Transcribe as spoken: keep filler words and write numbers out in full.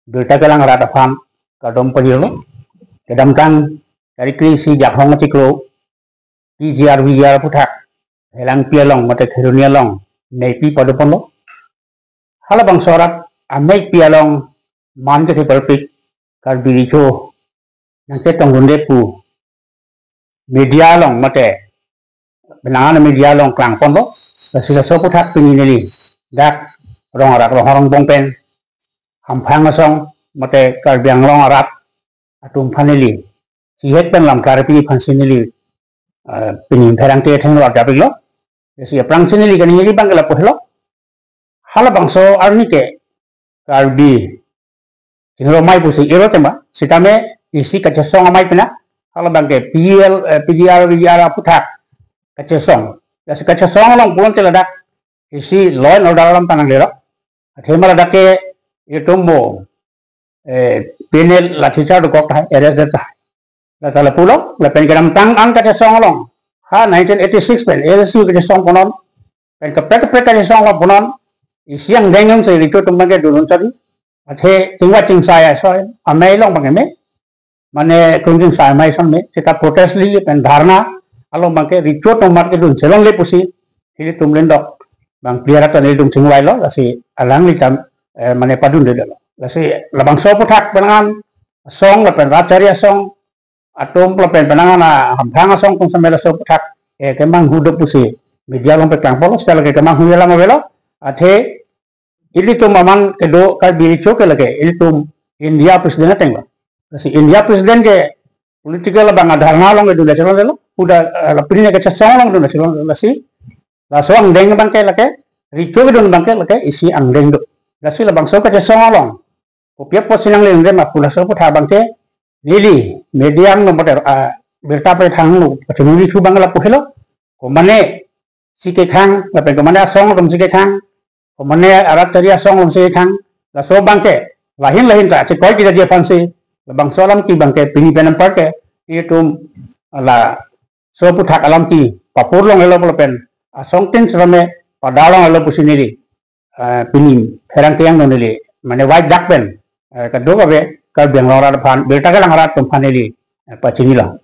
birta kelang arat aphan kardom pajirlo. Kedamtang tarik kre-isi Jakhong achiklo P G R V G R aphuthak Phelangpi along mate Kheroni along meipi padoponlo. Halabangso arat ameipi along man kethe parpik Karbi Recho nangchetongdunde pu media along mate penang an media along klangponlo. Lasi laso aphuthak pini neli dak Rong Arak Ronghorong Bong pen Hamphang asong mate Karbi Anglong arat atum aphan neli chihek pen lam klarpi aphansi neli, eh, pini pherangke athengno arjapiklo. Lasi aphrangsi neli kaningje abang ke lapu helo. Halabangso arni ke Karbi chingromai pusi ero tema, sitame isi kachesong amei pina, halabangke P G R, eh, P G R V G R aphuthak kachesong. Lasi kachesong along pulote ladak isi law and order alam ta nanglelo. Athema ladak ke itum bo, eh, penal lathi charge dokok tahai, arrest det tahai. Lata lapulo, lapen kedamtang an kachesong along. Ha nineteen eighty-six pen A S U kachesong punon, pen kaprek kaprek kachesong along punon, isi angdeng si Recho atum abangke dun un chari. Athe chingvai chingsai asai amei along abangke me, mane krung chingsai amei ason me, seta protest lili pen dharna along abangke Recho atum amat kedun chelongle pusi, ilitum lindok bang pliara ta nelitum chingvailo, lasi alanglitum, eh, mane padundelo. Lasi labangso aphuthak penang an asong lapen rat chari asong atum lapen penang an Hamphang asong atum samela laso aphuthak, eh, kemanghu do pusi media along paklangponlo, seta lake kemanghu alam avelo. Athe ilitum aman kedo Karbi Recho ke lake ilitum India president atenglo. Lasi India president ke political abang adharna along kedun le chelonglelo. Huda, eh, la pini kachesong along dun le chelonglelo. Lasi laso angdeng abangke lake, Recho kedun abangke lake isi angdeng do. Lasi labangso kachesong along kopi apotsi nanglele ma pu laso aphuthak abangke neli media angno mate, ah, birta pathangno pachiningri thu abang lapu helo. Komane si kekhang lapen komane asong atum si kekhang, komane arat chari asong atum si kekhang, laso abangke lahin lahin ta chekoi kejai aphansi labangso alam ke abangke pini pen anparke itum laso aphuthak alam ke papur longlelo lapen asong tin srame padar longlelo pusi neli, eh, pini pherangke angno neli mane wai dak pen, eh, kadokave Karbi Anglong arat aphan, birta kelang arat atum aphan neli, eh, pachinilo.